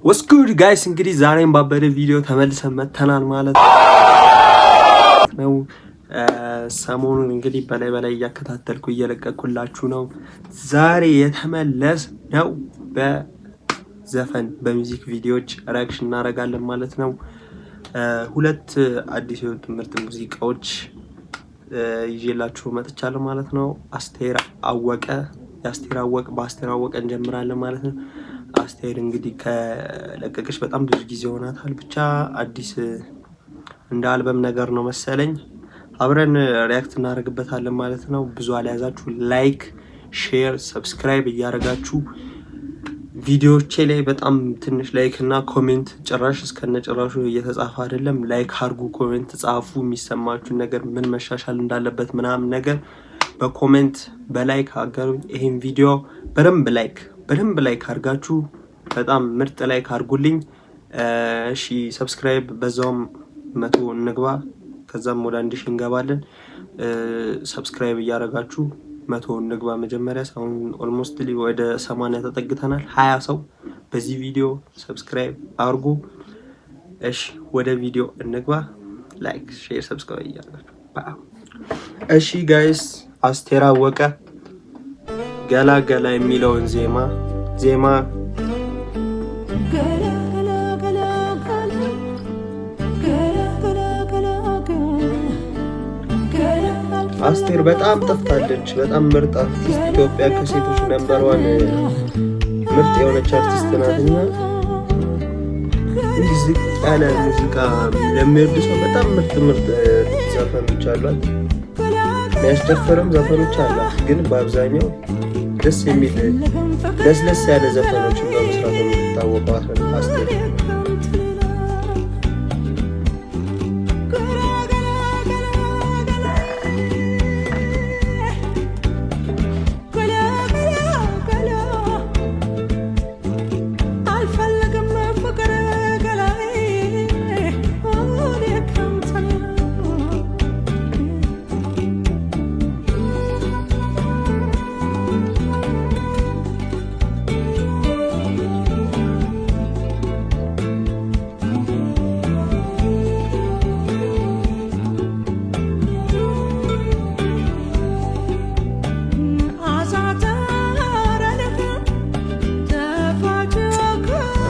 What's good guys፣ እንግዲህ ዛሬም ባበደ ቪዲዮ ተመልሰን መተናል ማለት ነው። ሰሞኑን እንግዲህ በላይ በላይ እያከታተልኩ እየለቀኩላችሁ ነው። ዛሬ የተመለስ ነው በዘፈን በ music ቪዲዮዎች reaction እናደርጋለን ማለት ነው። ሁለት አዲስ የወጡ ምርጥ ሙዚቃዎች ይዤላችሁ መጥቻለሁ ማለት ነው። አስቴር አወቀ፣ የአስቴር አወቀ፣ በአስቴር አወቀ እንጀምራለን ማለት ነው። አስቴር እንግዲህ ከለቀቀች በጣም ብዙ ጊዜ ሆናታል። ብቻ አዲስ እንደ አልበም ነገር ነው መሰለኝ። አብረን react እናደርግበታለን ማለት ነው። ብዙ አልያዛችሁ፣ like፣ share፣ subscribe እያደረጋችሁ። ቪዲዮቼ ላይ በጣም ትንሽ like እና comment ጭራሽ እስከነ ጭራሹ እየተጻፈ አይደለም። Like አድርጉ፣ comment ጻፉ፣ የሚሰማችሁን ነገር፣ ምን መሻሻል እንዳለበት ምናምን ነገር በ comment በ like አጋሩኝ። ይሄን ቪዲዮ በደንብ like አድርጋችሁ በጣም ምርጥ like አድርጉልኝ። እሺ፣ subscribe በዛውም 100 እንግባ፣ ከዛም ወደ 1000 እንገባለን። Subscribe እያደረጋችሁ 100 እንግባ መጀመሪያ። አሁን almost ወደ 80 ተጠግተናል። 20 ሰው በዚህ ቪዲዮ subscribe አድርጉ። እሺ፣ ወደ ቪዲዮ እንግባ። Like፣ share፣ subscribe እያደረጋችሁ። እሺ guys፣ አስቴር አወቀ ገላ ገላ የሚለውን ዜማ። ገላ ገላ ገላ ገላ ገላ ገላ። አስቴር በጣም ጠፍታለች። በጣም ምርጥ አርቲስት፣ ኢትዮጵያ ከሴቶች number one ምርጥ የሆነች አርቲስት ናት እና እንዲህ ዝቅ ያለ ሙዚቃ ለሚወድ ሰው በጣም ምርጥ ምርጥ ዘፈኖች አሏት። የሚያስጨፍርም ዘፈኖች አሏት፣ ግን በአብዛኛው ደስ የሚል ለስለስ ያለ ዘፈኖችን በመስራት ነው የምትታወቀው አስቴር። አልፈልግም ፍቅር ገላዬ እኔ ካንተ ሌላ።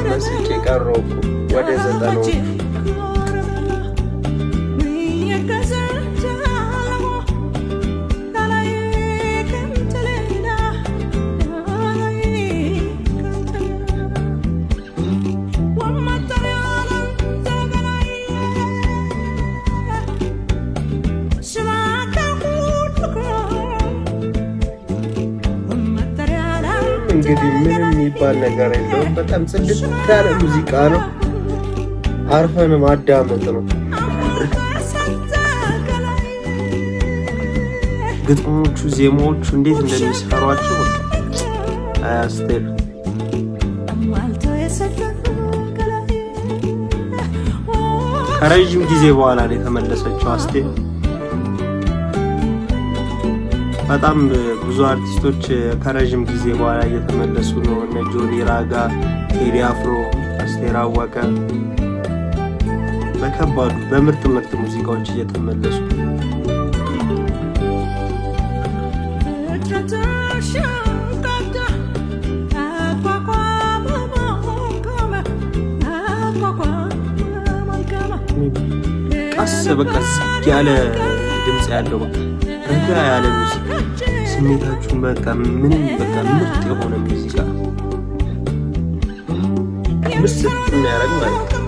መስጬ ቀረሁ እኮ ወደ 90ዎቹ። እንግዲህ ምንም የሚባል ነገር የለውም። በጣም ጽድት ያለ ሙዚቃ ነው። አርፈን ማዳመጥ ነው። ግጥሞቹ፣ ዜማዎቹ እንዴት እንደሚሰሯቸው በቃ አስቴር። ከረዥም ጊዜ በኋላ ነው የተመለሰችው አስቴር። በጣም ብዙ አርቲስቶች ከረዥም ጊዜ በኋላ እየተመለሱ ነው። እነ ጆኒ ራጋ፣ ቴዲ አፍሮ፣ አስቴር አወቀ በከባዱ በምርጥ ምርጥ ሙዚቃዎች እየተመለሱ። ቀስ በቃ ዝግ ያለ ድምፅ ያለው፣ በቃ ረጋ ያለ ሙዚቃ፣ ስሜታችሁን በቃ ምንም በቃ ምርጥ የሆነ ሙዚቃ ምስጥ የሚያደርግ ማለት ነው።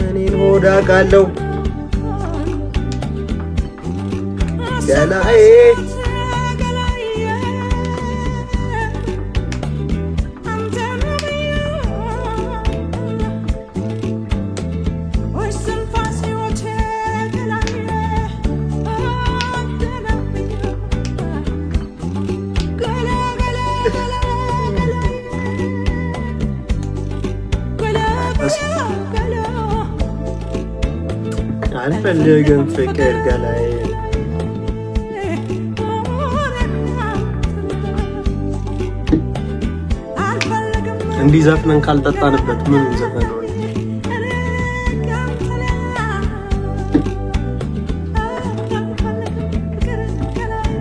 እኔን ሆዳ ቃለው ገላዬ። አልፈልግም ፍቅር ገላዬ። እንዲህ ዘፍነን ካልጠጣንበት ምን ዘፈን ነው? እኔ ካንተ ሌላ አልፈልግም ፍቅር ገላዬ።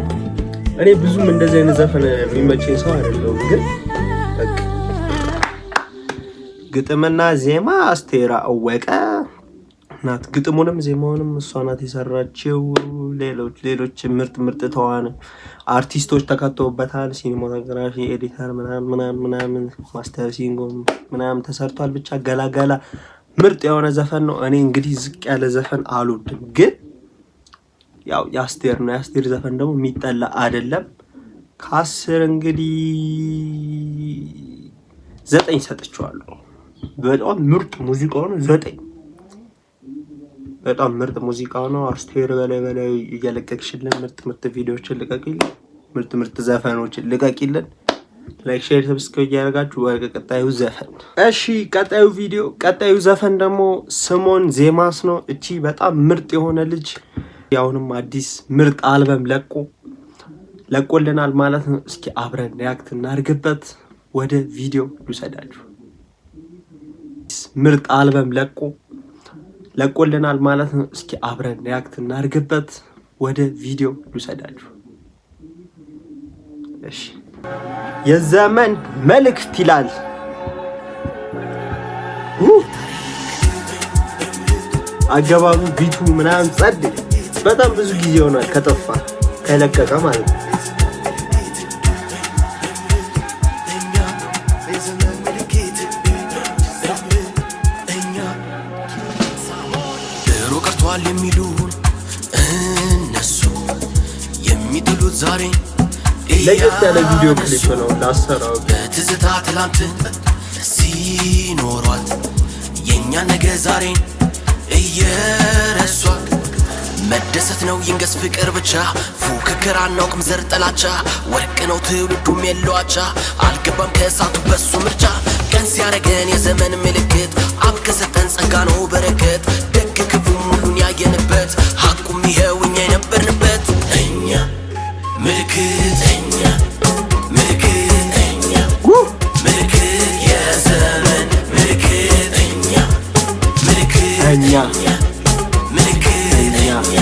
እኔ ብዙም እንደዚህ አይነት ዘፈን የሚመቸኝ ሰው አይደለሁም፣ ግን በቃ ግጥምና ዜማ አስቴር አወቀ ናት። ግጥሙንም ዜማውንም እሷ ናት የሰራችው። ሌሎች ሌሎች ምርጥ ምርጥ ተዋን አርቲስቶች ተካተውበታል። Cinematography፣ editor ምናምን ምናምን ምናምን mastering ምናምን ተሰርቷል። ብቻ ገላገላ ምርጥ የሆነ ዘፈን ነው። እኔ እንግዲህ ዝቅ ያለ ዘፈን አልወድም፣ ግን ያው የአስቴር ነው። የአስቴር ዘፈን ደግሞ የሚጠላ አይደለም። ከ10 እንግዲህ 9 ሰጥቼዋለሁ። በጣም ምርጥ ሙዚቃ ነው። 9 በጣም ምርጥ ሙዚቃ ነው። አስቴር በላይ በላይ እየለቀቅሽልን ምርጥ ምርጥ ቪዲዮዎችን ልቀቂልን፣ ምርጥ ምርጥ ዘፈኖችን ልቀቂልን። Like፣ share፣ subscribe እያደረጋችሁ ወደ ቀጣዩ ዘፈን። እሺ ቀጣዩ ቪዲዮ ቀጣዩ ዘፈን ደግሞ ስሞን ዜማስ ነው። እቺ በጣም ምርጥ የሆነ ልጅ አሁንም አዲስ ምርጥ አልበም ለቆልናል ማለት ነው። እስኪ አብረን react እናድርግበት። ወደ ቪዲዮ ልውሰዳችሁ። ምርጥ አልበም ለቆልናል ማለት ነው። እስኪ አብረን react እናድርግበት። ወደ ቪዲዮ ልውሰዳችሁ። እሺ የዘመን መልእክት ይላል። አገባቡ beat ኡ ምናምን ጸድ በጣም ብዙ ጊዜ ሆኗል ከጠፋ ከለቀቀ ማለት ነው። ድሮ ቀርቷል የሚሉን እነሱ የሚጥሉት ዛሬ ለየት ያለ video clip ነው ላሰራው። በትዝታ ትላንትን ሲኖሯት የእኛ ነገ ዛሬን እየረሷት መደሰት ነው ይንገስ ፍቅር ብቻ ፉክክር አናውቅም ዘር ጥላቻ ወርቅ ነው ትውልዱም የለው አቻ አልገባም ከእሳቱ በሱ ምርጫ ቀን ሲያረገን የዘመን ምልክት አብ ከሰጠን ጸጋ ነው በረከት ደግ ክፉ ሁሉን ያየንበት ሀቁም ይኸው እኛ የነበርንበት እኛ ምልክት እኛ ምልክት እኛ ምልክት የዘመን ምልክት እኛ ምልክት እኛ ምልክት እኛ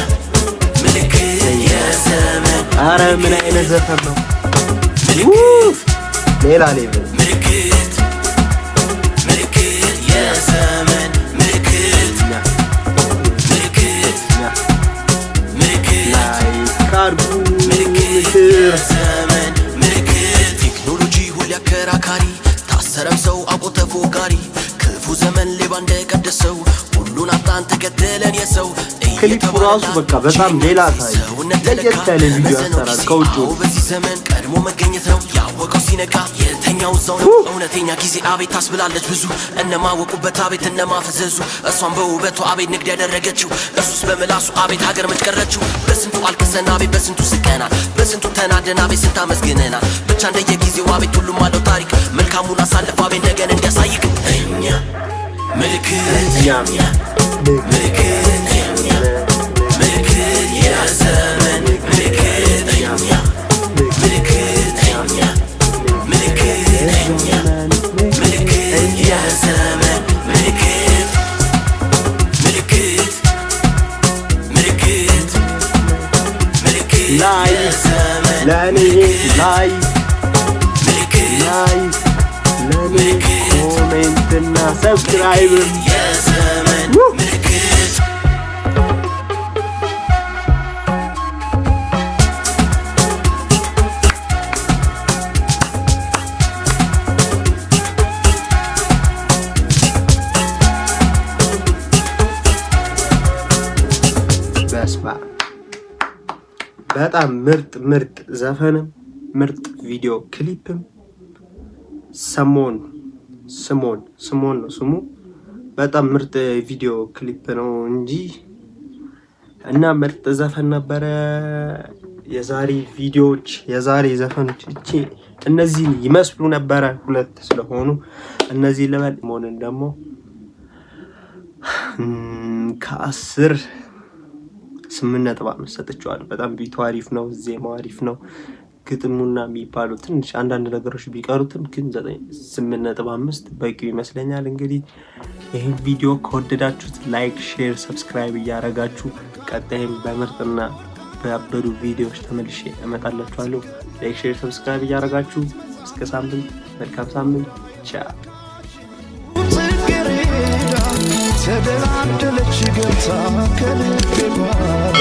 ምልክት የዘመን አረ ምን አይነት ዘፈን ነው? ሌላ level። ምልክት ምልክት የዘመን ምልክት ምልክት ምልክት Like አድርጉ። ምልክት የዘመን ምልክት ቴክኖሎጂ ሁሌ አከራካሪ ታሰረም ሰው አውቆ ተፎካሪ ክፉ ዘመን ሌባ እንደቀደሰው ሁሉን አጣን ተከተለን የሰው ክሊፑ ራሱ በቃ በጣም ሌላ ታይ ለየት ያለ ቪዲዮ አሰራር ከውጭ። በዚህ ዘመን ቀድሞ መገኘት ነው ያወቀው ሲነቃ የተኛው እዛው ነው እውነተኛ ጊዜ አቤት ታስብላለች ብዙ እነማወቁበት አቤት እነማፈዘዙ እሷን በውበቱ አቤት ንግድ ያደረገችው እርሱስ በምላሱ አቤት ሀገር መች ቀረችው በስንቱ አልቅሰን አቤት በስንቱ ስቀናል በስንቱ ተናደን አቤት ስንት አመስግነናል ብቻ እንደየጊዜው አቤት ሁሉም አለው ታሪክ መልካሙን አሳልፍ አቤት ነገን እንዲያሳይክ እኛ ምልክት እኛ ምልክት እኛ ምልክት የዘመን ምልክት እኛ ምልክት እኛ ምልክት እኛ ምልክት የዘመን ምልክት ምልክት ምልክት ምልክት Like የዘመን ለእኔ like ምልክት Like ለእኔ comment እና subscribe። የዘመን ምልክት። በስማ በጣም ምርጥ ምርጥ ዘፈንም ምርጥ video clip ም ሰሞን ስሞን ስሞን ነው ስሙ። በጣም ምርጥ video clip ነው እንጂ እና ምርጥ ዘፈን ነበረ። የዛሬ ቪዲዮዎች የዛሬ ዘፈኖች እቺ እነዚህን ይመስሉ ነበረ። ሁለት ስለሆኑ እነዚህ ልበል መሆንን ደግሞ ከ10 8.5 ሰጥቼዋለሁ። በጣም beat ኡ አሪፍ ነው፣ ዜማው አሪፍ ነው። ግጥሙና የሚባሉ ትንሽ አንዳንድ ነገሮች ቢቀሩትም ግን 8.5 በቂው ይመስለኛል። እንግዲህ ይህን ቪዲዮ ከወደዳችሁት like፣ share፣ subscribe እያደረጋችሁ ቀጣይም በምርጥና በያበዱ ቪዲዮዎች ተመልሼ እመጣላችኋለሁ። Like፣ share፣ subscribe እያደረጋችሁ እስከ ሳምንት፣ መልካም ሳምንት፣ ቻው። ጽጌረዳ ተደላደለች ገብታ ከልቤ ጓዳ።